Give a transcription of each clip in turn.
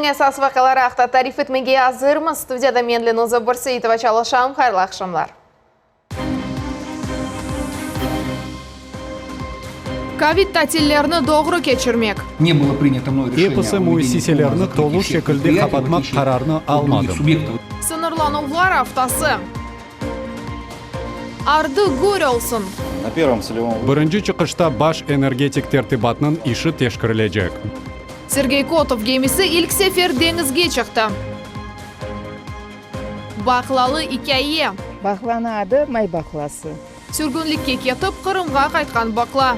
Künniñ esas vaqiaları aqta tarif etmege azırmız. Studiyada men, Lenuza Börseitova, çalışam. Hayırlı aqşamlar. Kovid tatillerini doğru keçirmek. Episi müessiselerni tolu şekilde qapatmaq qararını almadım. Sıñırlanuvlar aftası. Ardı gür olsun! Birinci çıqışta baş energetik tertibatnıñ işi teşkirilecek. Sergey Kotov gemisi ilk sefer deñizge çıqtı. Baqlalı ikâye. Baqlanıñ adı may baqlası. Sürgünlikke ketip, Qırımğa qaytqan baqla.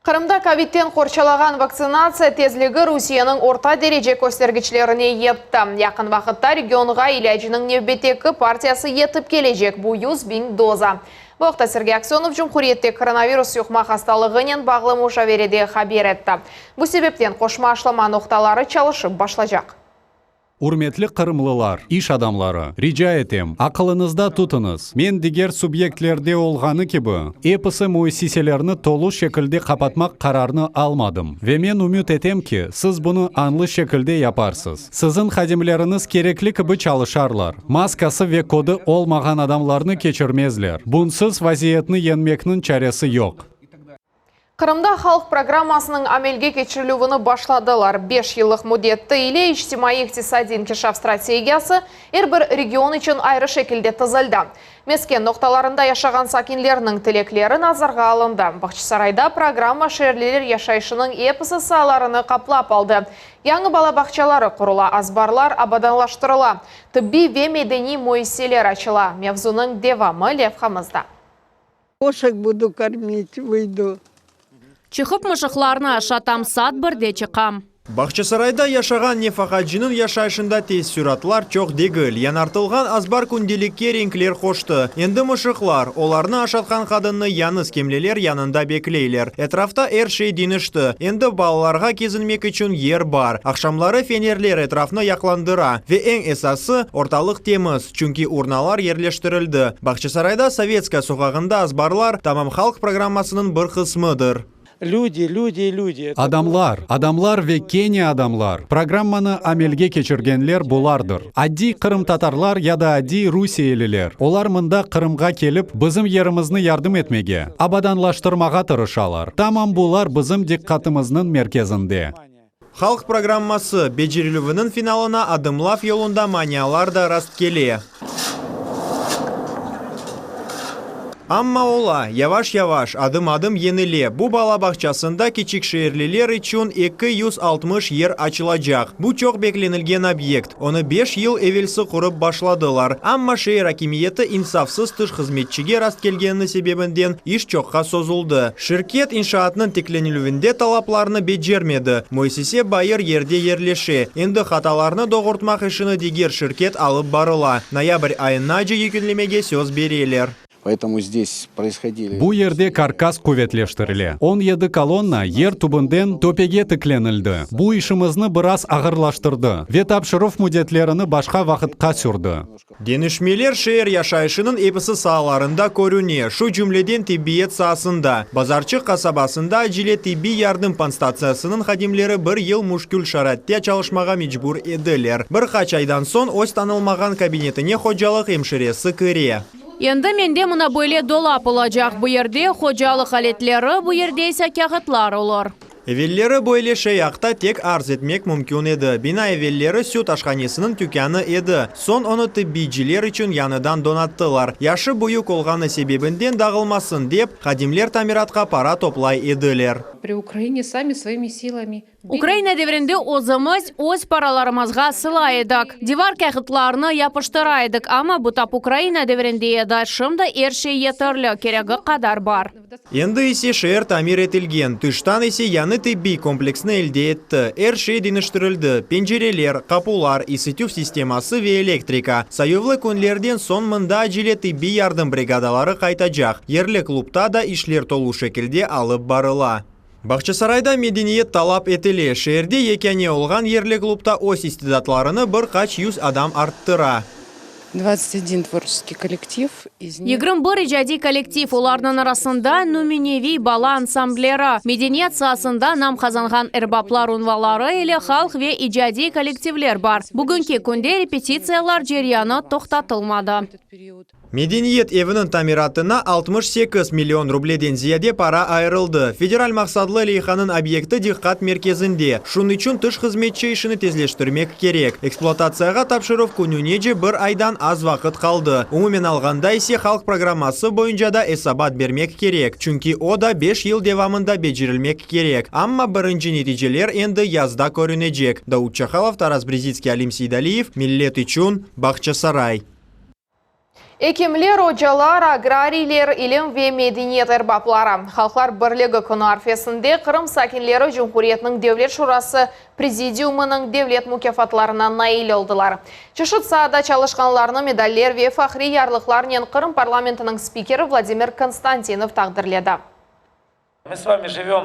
Qırımda kovidten qorçalağan vaktsinatsiya tezligi Rusiyeniñ orta derece köstergiçlerine yetti. Yaqın vaqıtta regionğa ilâcnıñ nevbetteki partiyası yetip kelecek, bu 100.000 doza. Bu aqta Sergey Aksönov cumhuriyette koronavirus yuqma hastalığınen bağlı muşaverede haber etti. Bu sebepten qoşma aşılama noqtaları çalışıp başlacaq. Ürmetli qırımlılar, iş adamları, rica etem, aqılıñızda tutıñız, men diger subyektlerde olğanı kibi, episi müessiselerni tolu şekilde qapatmaq qararını almadım ve men ümüt etem ki, siz bunı añlı şekilde yaparsız. Siziñ hadimleriñiz kerekli kibi çalışarlar, maskası ve kodı olmağan adamlarnı keçirmezler. Bunsız vaziyetni yeñmekniñ çaresi yoq. Qırımda halq programmasınıñ amelge keçirilüvini başladılar. Beş yıllıq müddeti ile içtimaiy-iqtisadiy inkişaf strategiyası er bir region içün ayrı şekilde tizildi. Mesken noqtalarında yaşağan sakinlerniñ tilekleri nazarğa alındı. Bağçasarayda programma şeerliler yaşayışınıñ episi saalarını qaplap aldı. Yañı bala bağçaları qurula, azbarlar abadanlaştırıla, tıbbiy ve medeniy müessiseler açıla. Mevzunıñ devamı levhamızda. Koşek budu kormit, vıydu. Çıqıp mışıqlarnı aşatam, saat birde çıqam. Bağçasarayda yaşağan nefaqacınıñ yaşayışında teessüratlar çoq degil. Yañartılğan azbar kündelikke renkler qoştı. Endi mışıqlar, olarnı aşatqan qadınnı yañı skemleler yanında bekleyler. Etrafta er şey deñişti. Endi balalarğa kezinmek içün yer bar. Aqşamları fenerler etrafnı yaqlandıra. Ve eñ esası, ortalıq temiz. Çünki urnalar yerleştirildi. Bağçasarayda Sovetskaya soqağında azbarlar, tamam halq programmasınıñ bir qısmıdır. Lüdi, lüdi, lüdi. Adamlar, adamlar ve kene adamlar. Programmanı amelge keçirgenler bulardır. Adiy qırımtatarlar ya da adiy rusiyeliler. Olar mında Qırımğa kelip, bizim yerimizni yardım etmege, abadanlaştırmağa tırışalar. Tamam bular bizim diqqatımıznıñ merkezinde. Halq programması becerilüviniñ finalına adımlav yolunda manialar da rastkele. Amma ola, yavaş-yavaş, adım-adım yenile. Bu bala bağçasında kiçik şeerliler içün 260 yer açılacaq. Bu çoq beklenilgen obyekt. Onı beş yıl evelsi qurıp başladılar. Amma şeer akimiyeti insafsız tış hızmetçige rastkelgeni sebebinden iş çoqqa sozuldı. Şirket inşaatnıñ tiklenilüvinde talaplarnı becermedi. Müessise bayır yerde yerleşe. Endi hatalarnı doğurtmaq işini diger şirket alıp barıla. Noyabr ayınace yekünlemege söz bereler. Poetomu zdes proishodili. Bu yerde karkas quvetleştirile. 17 kolonna yer tübünden töpege tiklenildi. Bu işimizni biraz ağırlaştırdı ve tapşıruv müddetlerini başqa vaqıtqa sürdi. Deñişmeler şeer yaşayışınıñ episi saalarında körüne, şu cümleden tibbiyet saasında. Bazarçıq qasabasında acele tibbiy yardım podstatsiyasınıñ hadimleri bir yıl müşkül şaraitte çalışmağa mecbur ediler. Bir qaç aydan soñ öz tanılmağan kabinetine hocalıq emşiresi kire. Endi mende mına böyle dolap olacaq, bu yerde hocalıq aletleri, bu yerde ise kâğıtlar olur. Evelleri böyle şey aqta tek arz etmek mümkün edi. Bina evelleri süt aşhanesiniñ tükânı edi, soñ onı tıbbiyciler içün yañıdan donattılar. Yaşı büyük olğanı sebebinden dağılmasın dep, hadimler tamiratqa para toplay ediler. Pri Ukraine sami svoimi silami. Ukraina devrinde özümiz öz paralarımızğa sıla edik, divar kâğıtlarını yapıştıra edik, amma bu tap Ukraina devrinde edi, şimdi er şey yeterli, keregi qadar bar. Endi ise şeer tamir etilgen, tıştan ise yañı tibbiy kompleksni elde etti. Er şey deñiştirildi, pencereler, qapular, isitüv sisteması ve elektrika. Sayuvlı künlerden soñ mında acele tibbiy yardım brigadaları qaytacaq. Yerli klubta da işler tolu şekilde alıp barıla. Bağçasarayda medeniyet talap etile. Şeerde yekâne olğan yerli klubta öz istidatlarını bir qaç yüz adam arttıra. 21 tvorçeskiy kollektiv, iz nih. 21 icadiy kollektiv, olarnıñ arasında nümüneviy bala ansambleri, medeniyet saasında nam qazanğan erbaplar unvanları ile halq ve icadiy kollektivler bar. Bugünki künde repetitsiyalar ceryanı toqtatılmadı. Medeniyet eviniñ tamiratına 68 million rubleden ziyade para ayırıldı. Federal maqsatlı leyhanıñ obyekti diqqat merkezinde, şunıñ içün tış hızmetçi işini tezleştirmek kerek. Ekspluatatsiyağa tapşıruv kününece bir aydan az vaqıt qaldı. Umumen alğanda ise halq programması boyunca da esabat bermek kerek, çünki o da beş yıl devamında becerilmek kerek. Amma birinci neticeler endi yazda körünecek. Davut Çahalov, Taras Brezitskiy, Alim Seydaliyev, Millet içün, Bağçasaray. Ekimler, ocalar, agrariyler, ilim ve medeniyet erbapları. Halqlar birligi künü arfesinde Qırım sakinleri Cumhuriyetniñ Devlet Şurası Prezidiumınıñ devlet mukâfatlarına nail oldılar. Çeşit saada çalışqanlarnı medaller ve fahriy yarlıqlarnen Qırım parlamentiniñ spikeri Vladimir Konstantinov taqdirledi. Mı s vami jivem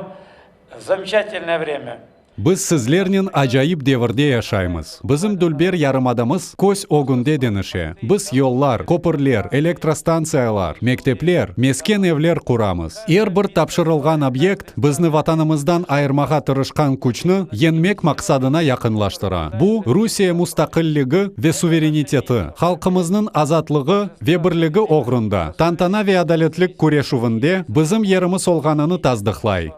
v zamečatelnoye vremya. Biz sizlernen acayip devirde yaşaymız. Bizim dülber yarımadamız köz ögünde deñişe. Biz yollar, köpürler, elektrostantsiyalar, mektepler, mesken evler quramız. Er bir tapşırılğan obyekt bizni Vatanımızdan ayırmağa tırışqan küçni yeñmek maqsadına yaqınlaştıra. Bu, Rusiye mustaqilligi ve suvereniteti, halqımıznıñ azatlığı ve birligi oğrunda tantana ve adaletlik küreşüvinde bizim yerimiz olğanını tasdıqlay.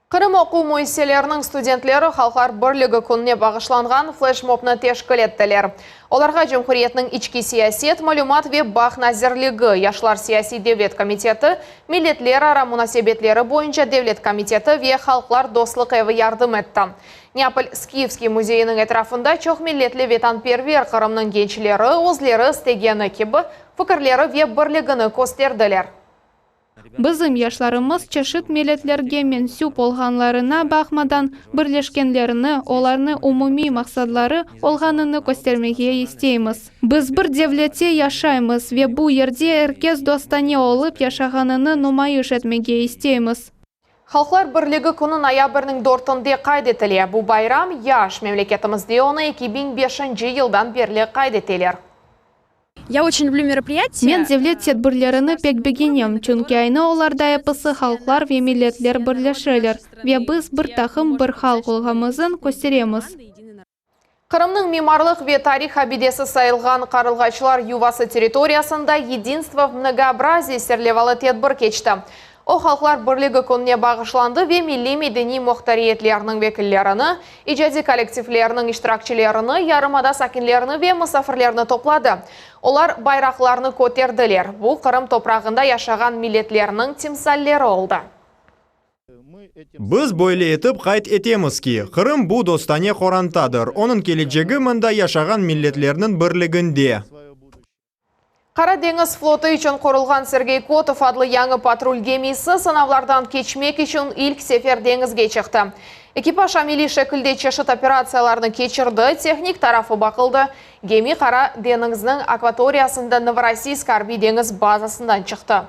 Qırım oquv müessiseleriniñ studentleri Halqlar birligi kününe bağışlanğan fleşmobnı teşkil ettiler. Olarğa Cumhuriyetniñ içki siyaset, malümat ve bağ nazirligi, Yaşlar siyasiy devlet komiteti, Milletlerara munasebetleri boyunca devlet komiteti ve Halqlar dostluq evi yardım etti. Neapol Skifskiy müzeyiniñ etrafında çoqmilletli vetanperver Qırımnıñ gençleri özleri istegeni kibi fikirleri ve birligini kösterdiler. Bizim yaşlarımız çeşit milletlerge mensüp olğanlarına baqmadan, birleşkenlerini, olarnıñ umumiy maqsadları olğanını köstermege isteymiz. Biz bir devlette yaşaymız ve bu yerde er kes dostane olıp yaşağanını numayış etmege isteymiz. Halqlar birligi künü noyabrniñ dörtünde qayd etile. Bu bayram yaş memleketimizde onı 2005 yıldan berli qayd eteler. Ya oçün lüblü meropriyatiya. Men devlet tedbirlerini pek begenem, çünki aynı olarda episi halqlar ve milletler birleşeler ve biz bir taqım, bir halq olğamızın kösteremiz. Qırımnıñ mimarlıq ve tarih abidesi sayılğan Qarılğaçlar yuvası territoriyasında Yedinstvo v mnogoobrazii serlevalı tedbir keçti. O, Halqlar birligi kününe bağışlandı ve milliy-medeniy muhtariyetlerniñ vekillerini, icadiy kollektivlerniñ iştirakçilerini, yarımada sakinlerini ve musafirlerni topladı. Olar bayraqlarnı köterdiler, bu, Qırım toprağında yaşağan milletlerniñ timsalleri oldı. Biz böyle etip qayd etemiz ki, Qırım bu dostane qorantadır, onıñ kelecegi mında yaşağan milletlerniñ birliginde. Qara deñiz flotu içün qurulğan Sergey Kotov adlı yañı patrul gemisi sınavlardan keçmek içün ilk sefer deñizge çıqtı. Ekipaj ameliy şekilde çeşit operatsiyalarnı keçirdi, tehnik tarafı baqıldı. Gemi Qara deñizniñ akvatoriyasında Novorossiysk arbiy deñiz bazasından çıqtı.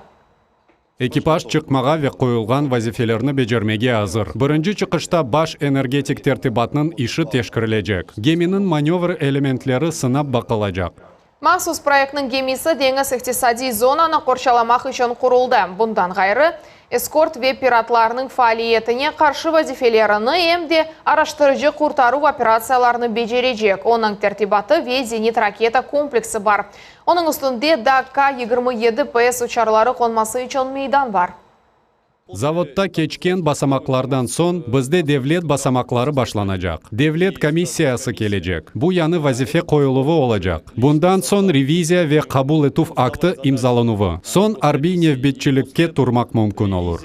Ekipaj çıqmağa ve qoyulğan vazifelerni becermege azır. Birinci çıqışta baş energetik tertibatnıñ işi teşkirilecek. Geminiñ manövr elementleri sınap baqılacaq. Mahsus proyektniñ gemisi deñiz iqtisadiy zonanı qorçalamaq içün quruldı. Bundan ğayrı, eskort ve piratlarnıñ faaliyetine qarşı vazifelerini, em de araştırıcı-qurtaruv operatsiyalarını becerecek. Onıñ tertibatı ve zenit-raketa kompleksi bar. Onıñ üstünde da K 27 PS uçarları qonması içün meydan bar. Zavodda keçken basamaqlardan soñ bizde devlet basamaqları başlanacaq. Devlet komissiyası kelecek. Bu yañı vazife qoyuluvı olacaq. Bundan soñ reviziya ve qabul etüv aktı imzalanuvı. Soñ arbiy nevbetçilikke turmaq mümkün olur.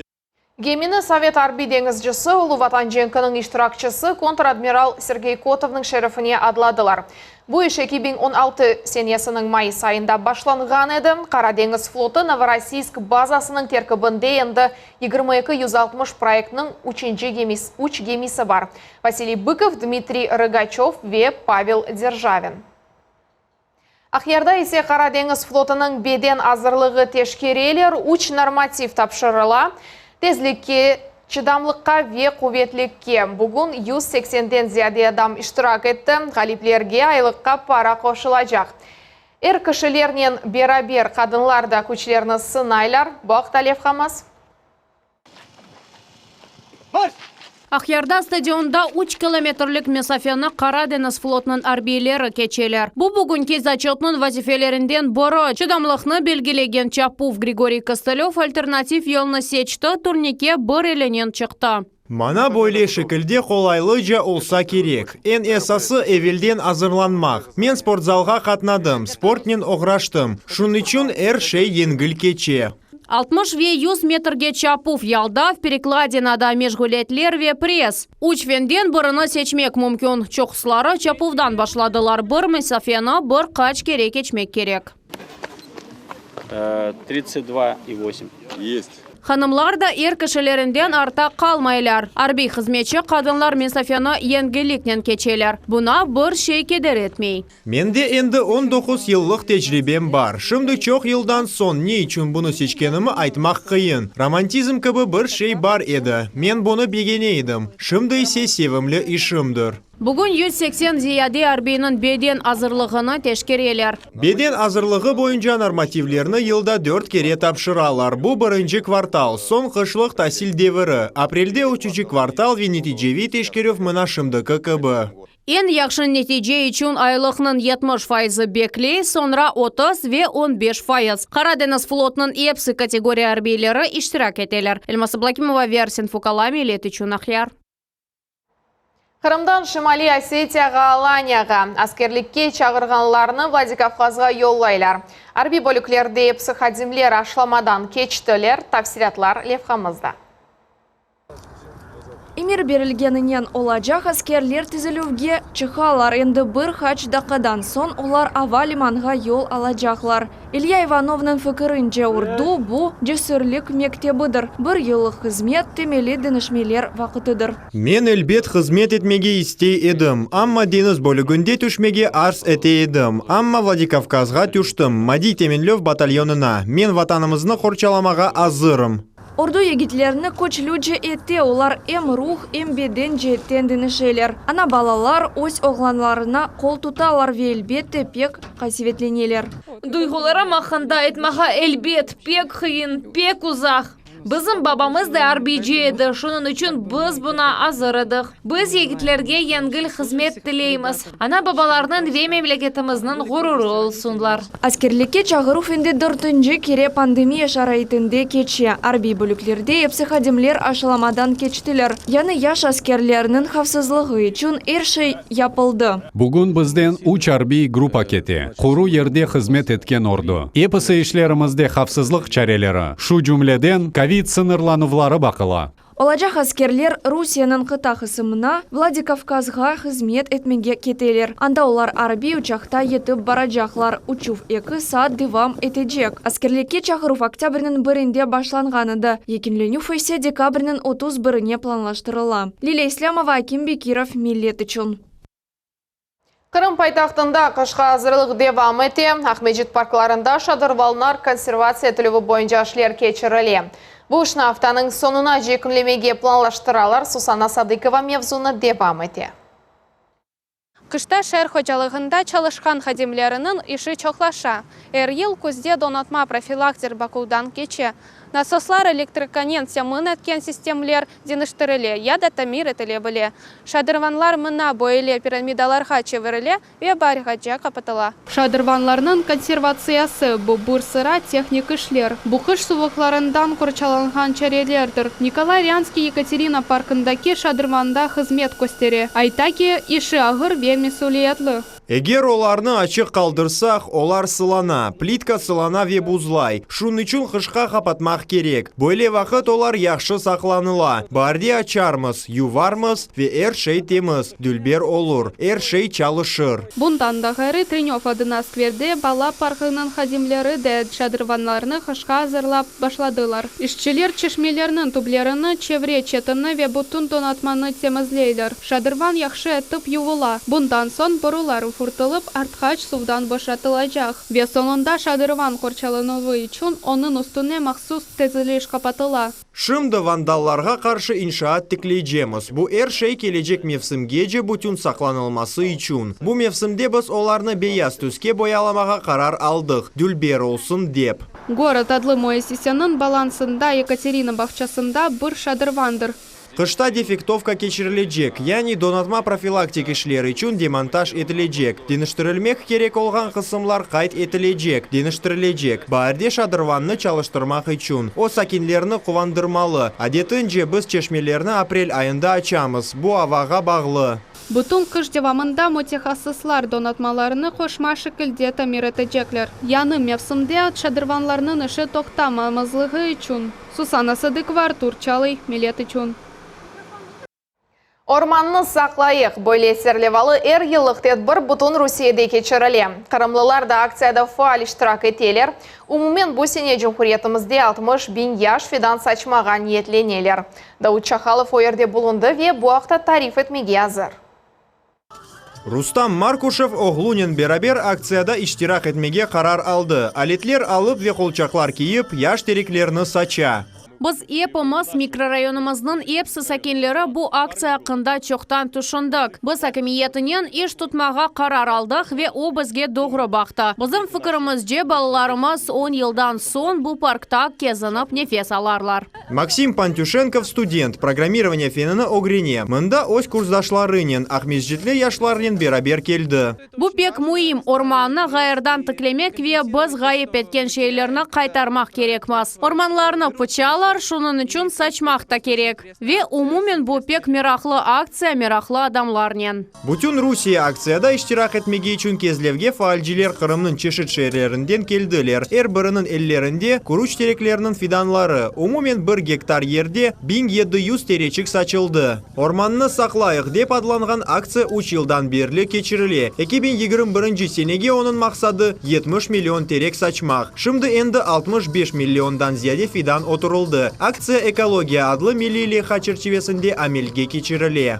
Gemini sovet arbiy deñizcisi, Ulu Vatan cenkiniñ iştirakçisi, kontr-admiral Sergey Kotovnıñ şerefine adladılar. Bu iş 2016 senesiniñ mayıs ayında başlanğan edi. Qara deñiz flotu Novorossiysk bazasınıñ terkibinde endi 2260 proyektiniñ üçünci gemis üç gemisi bar, Vasiliy Bıkov, Dmitriy Rıgaçöv ve Pavel Derjavin. Aqyarda ise Qara deñiz flotunıñ beden azırlığı teşkereler, üç normativ tapşırıla, tezlikke, çıdamlıqqa ve quvetlikke. Bugün 180-den ziyade adam iştirak etti, ğaliplerge aylıqqa para qoşulacaq. Er kişilernen beraber qadınlar da küçlerini sınaylar. Bu aqta levhamız. Aqyarda stadionda üç kilometrlik mesafeni Qara deñiz flotunıñ arbiyleri keçeler. Bu bugünki zaçötnıñ vazifelerinden biri, çıdamlıqnı belgilegen çapuv. Grigoriy Kostelöv alternativ yolnı seçti, turnikke bir elinen çıqtı. Maña böyle şekilde qolaylıca olsa kerek. Eñ esası, evelden azırlanmaq. Men sportzalğa qatnadım, sportnen oğraştım. Şunıñ içün er şey yengil keçe. 60 ve 100 metrge çapuv, yaldav, perekladinada meşğuliyetler ve press. Üç fenden birini seçmek mümkün. Çoqusıları çapuvdan başladılar. Bir mesafeni bir qaç kere keçmek kerek. 32,8. Есть. Hanımlar da er kişilerinden artta qalmaylar. Arbiy hızmetçi qadınlar mesafeni yengilliknen keçeler. Buña bir şey keder etmey. Mende endi 19 yıllıq tecribem bar. Şimdi çoq yıldan soñ ne içün bunı seçkenimi aytmaq qıyın. Romantizm kibi bir şey bar edi. Men bunı begene edim. Şimdi ise sevimli işimdir. Bugün 180 ziyade arbiyniñ beden azırlığını teşkereler. Beden azırlığı boyunca normativlerni yılda dört kere tapşıralar. Bu birinci kvartal, soñ qışlıq tasil deviri. Aprelde üçünci kvartal ve neticeviy teşkerüv mına şimdiki kibi. Eñ yahşı netice içün aylıqnıñ 70 fayızı bekley, soñra 30 ve 15 fayız. Qara deñiz flotunıñ episi kategoriya arbiyleri iştirak eteler. Elmasa Ablâkimova, Versin Fukalami, Millet içün Aqyar. Qırımdan Şimaliy Osetiyağa Alaniyağa askerlikke çağırğanlarnı Vladikavkazğa yollaylar. Arbiy bölüklerde episi hadimler aşılamadan keçtiler. Tafsilâtlar levhamızda. Emir berilgeninen olacaq askerler tizilüvge çıqalar. Endi bir qaç daqqadan soñ olar ava limanğa yol alacaqlar. İlya İvanovnıñ fikirince, ordu bu cesürlik mektebidir. Bir yıllıq hızmet temelli deñişmeler vaqıtıdır. Men elbet hızmet etmege istey edim, amma deñiz bölüginde tüşmege arz ete edim. Amma Vladikavkazğa tüştim, maddiy teminlev batalyonına. Men vatanımıznı qorçalamağa azırım. Ordu yigitlerini küçlüce ete, olar em ruh, em beden ceetten deñişeler. Ana-balalar öz oğlanlarına qol tutalar ve, elbette, pek qasevetleneler. Duyğularım aqqında aytmağa, elbet, pek qıyın, pek uzaq. Bizim babamız da arbiyci edi, şunıñ içün biz buña azır edik. Biz yigitlerge yengil hızmet tileymiz, ana-babalarnıñ ve memleketimizniñ ğururı olsunlar. Askerlikke çağıruv endi dörtünci kere pandemiya şaraitinde keçe. Arbiy bölüklerde epsi hadimler aşılamadan keçtiler. Yañı yaş askerlerniñ havfsızlığı içün er şey yapıldı. Bugün bizden üç arbiy gruppa kete, quru yerde hızmet etken ordu. Episi işlerimizde havfsızlıq çareleri, şu cümleden kovid sıñırlanuvları baqıla. Olacaq askerler Rusiyeniñ qıta qısımına, Vladikavkazğa hızmet etmege keteler. Anda olar arbiy uçaqta yetip baracaqlar. Uçuv eki saat devam etecek. Askerlikke çağıruv oktâbrniñ birinde başlanğan edi, yekünlenüv ise dekabrniñ 31-ine planlaştırıla. Lilâ İslâmova, Akim Bekirov, Millet içün. Qırım paytahtında qışqa azırlıq devam ete. Aqmescit parklarında şadırvanlar konservatsiya etilüvi boyunca işler keçirile. Bu işni aftanıñ soñunace yekünlemege planlaştıralar. Susanna Sadıkova mevzunı devam ete. Qışta şeer hocalığında çalışqan hadimleriniñ işi çoqlaşa. Er yıl küzde donatma profilaktik baquvdan keçe. Nasoslar elektrikanen temin etken sistemler deñiştirile ya da tamir etile bile. Şadırvanlar mına böyle piramidalarğa çevirile ve baarğace qapatıla. Şadırvanlarnıñ konservatsiyası, bu bir sıra tehnik işler. Bu qış suvuqlarından qorçalanğan çarelerdir. Nikolay Rânskiy Yekaterina parkındaki şadırvanda hızmet köstere. Ayta ki, işi ağır ve mesüliyetli. Eger olarnı açıq qaldırsaq, olar sılana, plitka sılana ve buzlay. Şunıñ içün qışqa qapatmaq kerek. Böyle vaqıt olar yahşı saqlanıla. Baarde açarmız, yuvarmız ve er şey temiz, dülber olur, er şey çalışır. Bundan da ğayrı, Trenöv adına skverde bala parkınıñ hadimleri de şadırvanlarnı qışqa azırlap başladılar. İşçiler çeşmelerniñ tüblerini, çevre çetini ve bütün donatmanı temizleyler. Şadırvan yahşı etip yuvula, bundan soñ borular üfürile. furtılıp, artqaç suvdan boşatılacaq. Ve soñunda şadırvan qorçalanuvı içün onıñ üstüne mahsus tiziliş qapatıla. Şimdi vandallarğa qarşı inşaat tikleycemiz. Bu er şey kelecek mevsimgece bütün saqlanılması içün. Bu mevsimde biz olarnı beyaz tüske boyalamağa qarar aldıq, dülber olsun dep. Gorod adlı müessiseniñ balansında Yekaterina bağçasında bir şadırvandır. Qışta defektovka keçirilecek, yani donatma profilaktik işler içün demontaj etilecek, deñiştirilmek kerek olğan qısımlar qayd etilecek, deñiştirilecek, baarde şadırvannı çalıştırmaq içün. O, sakinlerni quvandırmalı. Adetince, biz çeşmelerni aprel ayında açamız, bu avağa bağlı. Bütün qış devamında mütehassıslar donatmalarnı qoşma şekilde tamir etecekler. Yañı mevsimde şadırvanlarnıñ işi toqtamamazlığı içün. Susana Sadıkova, Artur Çalıy, Millet içün. Ormannı saqlayıq! Böyle serlevalı er yıllıq tedbir bütün Rusiyede keçirile. Qırımlılar da aktsiyada faal iştirak eteler. Umumen bu sene cumhuriyetimizde 60 biñ yaş fidan saçmağa niyetleneler. Davut Çahalov o yerde bulundı ve bu aqta tarif etmege azır. Rustam Markuşev oğlunen beraber aktsiyada iştirak etmege qarar aldı. Aletler alıp ve qolçaqlar kiyip, yaş tereklerni saça. Biz epimiz, mikrorayonımıznıñ episi sakinleri bu aktsiya aqqında çoqtan tüşündik. Biz akimiyetinen iş tutmağa qarar aldıq ve o bizge doğru baqtı. Bizim fikirimizce, balalarımız 10 yıldan soñ bu parkta kezinip nefes alarlar. Maksim Pantüşenkov student, programmирование fenini ögrene. Mında öz kursdaşlarınen, Aqmescitli yaşlarnen beraber keldi. Bu pek müim, ormannı ğayrıdan tiklemek ve biz ğayıp etken şeylerni qaytarmaq kerekmiz. Ormanlarnı pıçalar, şunıñ içün saçmaq da kerek. Ve umumen bu pek meraqlı aktsiya meraqlı adamlarnen. Bütün Rusiye aktsiyada iştirak etmege içün Kezlevge faalciler Qırımnıñ çeşit şeerlerinden keldiler. Er biriniñ ellerinde kürüç terekleriniñ fidanları. Umumen bir gektar yerde 1700 tereçik saçıldı. Ormannı saqlayıq dep adlanğan aktsiya 3 yıldan berli keçirile. 2021 senege onıñ maqsadı 70 million terek saçmaq. Şimdi endi 65 milliondan ziyade fidan oturıldı. Aktsiya Ekologiya adlı milliy leyha çerçivesinde amelge keçirile.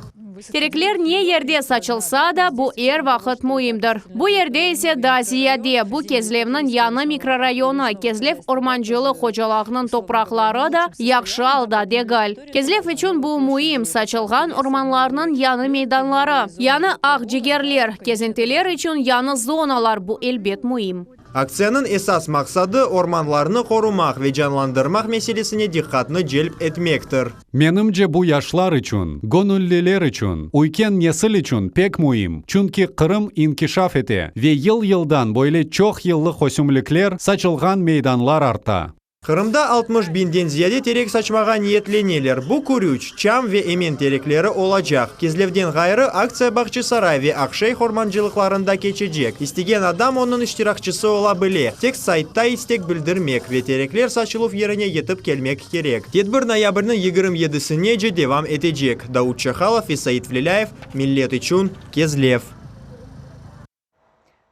Terekler ne yerde saçılsa da, bu er vaqıt müimdir. Bu yerde ise daa ziyade, bu Kezlevniñ yañı mikrorayonı, Kezlev ormancılıq hocalığınıñ topraqları da yahşı alda degil. Kezlev içün bu müim, saçılğan ormanlarnıñ yañı meydanları, yañı aq cigerler, kezintiler içün yañı zonalar, bu elbet müim. Aktsiyanıñ esas maqsadı ormanlarnı qorumaq ve canlandırmaq meselesine diqqatnı celp etmektir. Menimce bu yaşlar içün, göñülliler içün, üyken nesil içün pek müim, çünki Qırım inkişaf ete ve yıl-yıldan böyle çoq yıllıq ösümlikler saçılğan meydanlar arta. Qırımda 60 biñden ziyade terek saçmağa niyetleneler. Bu kürüç, çam ve emen terekleri olacaq. Kezlevden ğayrı aktsiya Bağçasaray ve Aqşeyh ormancılıqlarında keçecek. İstegen adam onıñ iştirakçisi ola bile. Tek saytta istek bildirmek ve terekler saçıluv yerine yetip kelmek kerek. Tedbir noyabrniñ 27-sinece devam etecek. Davut Çahalov ve Said Velilâyev, Millet içün, Kezlev.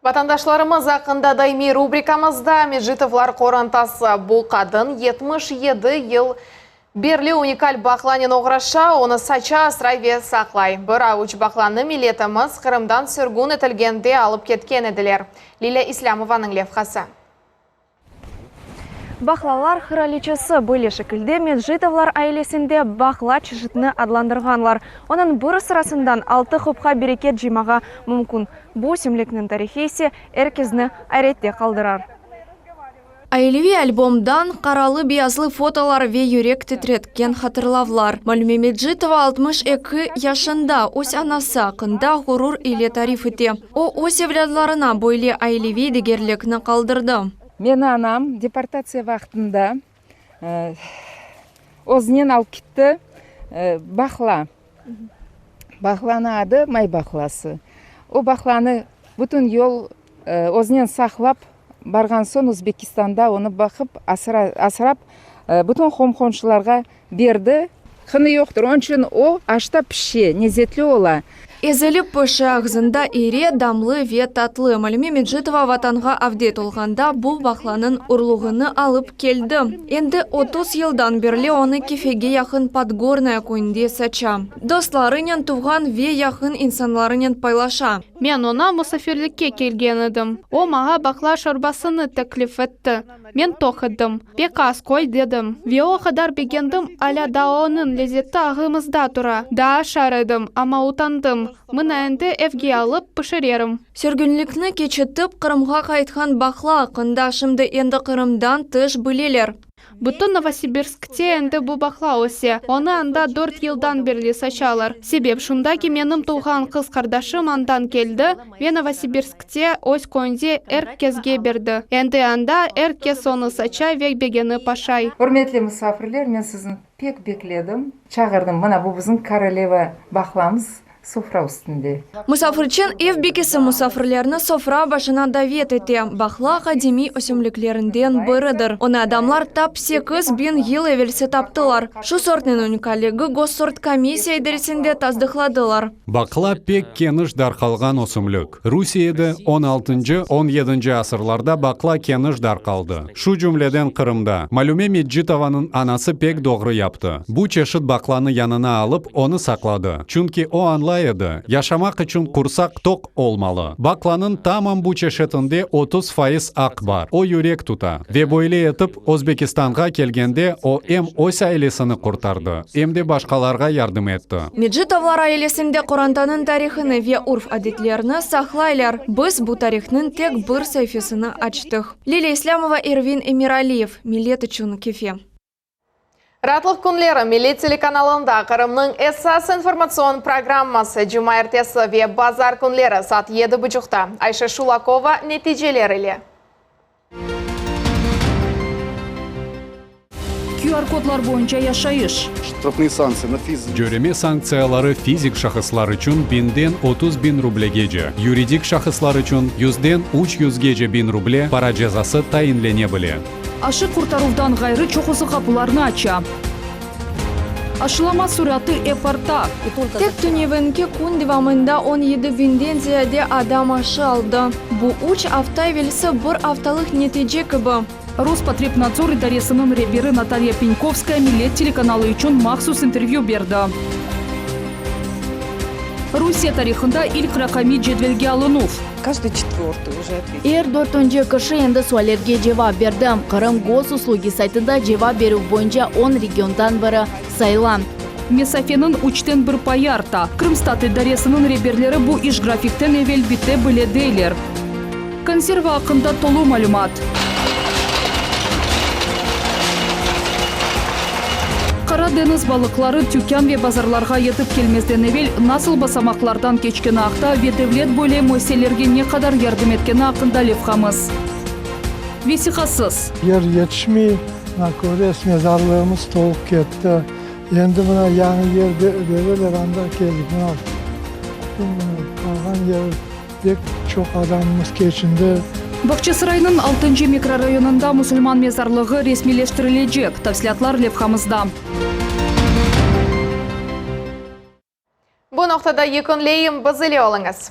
Vatandaşlarımız aqqında daimiy rubrikamızda Mecitovlar qorantası. Bu qadın 77 yıl berli unikal baqlanen oğraşa, onı saça, asray ve saqlay. Bir avuç baqlanı milletimiz Qırımdan sürgün etilgende alıp ketken ediler. Lilâ İslâmovanıñ levhası. Baqlalar qıraliçesi böyle şekilde Mecitovlar ailesinde baqla çeşitini adlandırğanlar. Onıñ bir sırasından altı qopqa bereket cıymağa mümkün. Bu ösümlikniñ tarihi ise er kesni ayrette qaldırar. Aileviy albomdan qaralı-beyazlı fotolar ve yürek titretken hatırlavlar. Malüme Mecitova 62 yaşında öz anası aqqında ğurur ile tarif ete. O, öz evlâdlarına böyle aileviy degerlikni qaldırdı. Meni anam deportatsiya vaqtında özünen alıp ketti baqla. Baqlanıñ adı may baqlası. O baqlanı bütün yol özünen saqlap barğan soñ Özbekistanda onı baqıp asrap bütün qom-qomşularğa berdi. Qını yoqtır, onıñ içün o aşta pişe, lezetli ola. Ezilip pişe, ağzında iri, damlı ve tatlı. Malüme Mecitova Vatanğa avdet olğanda bu baqlanıñ urluğını alıp keldi. Endi 30 yıldan berli onı Kefege yaqın Podgornaya köyünde saça. Dostlarınen, tuvğan ve yaqın insanlarınen paylaşa. Men oña musafirlikke kelgen edim. O, maña baqla şorbasını teklif etti. Men toq edim. Pek az qoy, dedim. Ve o qadar begendim, alâ daa onıñ lezeti ağımızda tura. Daa aşar edim, amma utandım. Mına endi evge alıp pişirerim. Sürgünlikni keçitip, Qırımğa qaytqan baqla aqqında şimdi endi Qırımdan tış bileler. Bütün Novosibirskte endi bu baqla öse. Onı anda dört yıldan berli saçalar. Sebep şunda ki, menim tuvğan qız qardaşım andan keldi ve Novosibirskte, öz köyünde er kesge berdi. Endi anda er kes onı saça ve begenip aşay. Ürmetli musafirler, men sizni pek bekledim. Çağırdım, mına bu bizim koroleva baqlamız. Sofra üstünde. Musafirçen ev bikesi musafirlerni sofra başına davet ete. Baqla qadimiy ösümliklerinden biridir. Onı adamlar tap 8000 yıl evelsi taptılar. Şu sortnıñ unikalligi Gossortkomissiya idaresinde tasdıqladılar. Baqla pek keniş darqalğan ösümlik. Rusiyede on altıncı, on yedinci asırlarda baqla keniş darqaldı. Şu cümleden Qırımda. Malüme Mecitovanıñ anası pek doğru yaptı. Bu çeşit baqlanı yanına alıp, onı saqladı. Çünki o añlay edi, yaşamaq içün qursaq toq olmalı. Baqlanıñ tamam bu çeşitinde 30% aq bar. O yürek tuta. Ve böyle etip, Özbekistanğa kelgende o em öz ailesini qurtardı, em de başqalarğa yardım etti. Mecitovlar ailesinde qorantanıñ tarihını ve urf-adetlerini saqlaylar. Biz bu tarihnıñ tek bir saifesini açtıq. Lilâ İslâmova, Ervin Emiraliyev, Millet içün, Kefe. Raatlıq künleri Millet telekanalında Qırımnıñ esas informatsion programması cumaertesi ve bazar künleri saat yedi buçuqta Ayşe Şulakova neticeler ile. QR-kodlar boyunca yaşayış. Ştrafnıye sanktsiya na fiz. Cöreme sanktsiyaları fizik şahıslar içün biñden 30 biñ rublegece, yuridik şahıslar içün yüzden üç yüzgece biñ ruble para cezası tayinlene bile. Aşı qurtaruvdan ğayrı çoqusı qapılarnı aça. Aşılama suratı ep arta. Tek tünevinki kün devamında 17 biñden ziyade adam aşı aldı. Bu, üç afta evelsi bir aftalıq netice kibi. Rospotrebnadzor idaresiniñ reberi Natalya Penkovskaya Millet telekanalı içün mahsus intervyü berdi. Rusiye tarihında ilk raqamiy cedvelge alınuv. Каждый четвертый уже ответил. Er dörtünci kişi endi suallerge cevap berdi. Qırım Gosuslugi saytında cevap berüv boyunca on regiondan biri sayıla. Mesafeniñ üçten bir payı arta. Krımstat idaresiniñ reberleri bu iş grafikten evel bite bile deyler. Konserva aqqında tolu malümat. Qara deñiz balıqları tükân ve bazarlarğa yetip kelmezden evel nasıl basamaqlardan keçkeni aqta ve devlet böyle müessiselerge ne qadar yardım etkeni aqqında levhamız. Vesiqasız. Yer yetişmey, mına köresiz, mezarlığımız tolıp ketti. Endi mına yañı yer bereler, anda keldik. Mına, qalğan yer. Pek çoq adamımız keçindi. Bağçasaraynıñ altıncı mikrorayonında musulman mezarlığı resmiyleştirilecek. Tafsilâtlar levhamızda. Bu noqtada yekünleyim, biz ile oluñız.